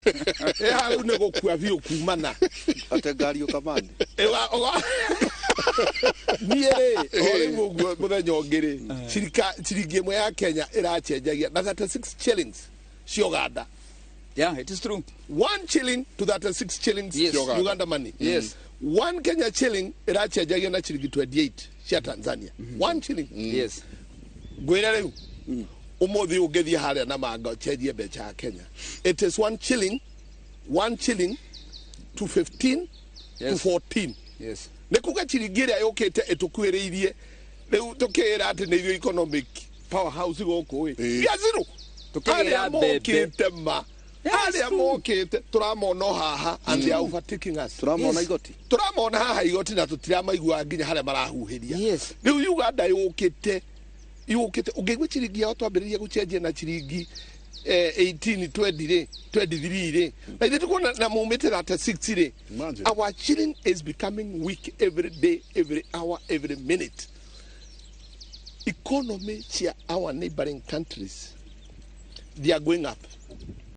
Ĩ rĩu nĩ gũkua biũ kumana. Ate ngari ũkamani. Niĩ rĩ, o rĩu ũguo mũthenya ũngĩ rĩ, ciringi 1 ya Kenya ĩracenjagia na 36 shillings cia Uganda. Yeah, it is true. 1 shilling to 36 shillings. Uganda money. 1 Kenya shilling ĩracenjagia na ciringi 28 cia Tanzania, 1 shilling. Ngwĩre rĩu, ũmũthĩ ũngĩthiĩ harĩa na manga ũcenjie mbeca ya Kenya, it is 1 shilling, 1 shilling to 15 to 14. Nĩ kuga ciringi ĩrĩa yũkĩte ĩtũkuĩrĩirie rĩu, tũkĩĩra atĩ nĩ ithuĩ economic powerhouse gũkũ ĩ. We are zero. Tũkĩgĩra Arĩa mbembe. mokĩte ma arĩa mokĩte tũramona o haha and they are overtaking us. Tũramona igoti. Tũramona haha igoti na tũtiramaiguaga nginya harĩa marahuhĩria. Rĩu Uganda yũkĩte yũkĩte, ũngĩigua ciringi yao twambĩrĩria gũcenjia na ciringi 18 20 rĩ, 23 rĩ, na ithuĩ tũkuona na mumĩte 36 rĩ. Imagine. Our shilling is becoming weak every day, every hour, every minute. Economy cia our neighboring countries, they are going up.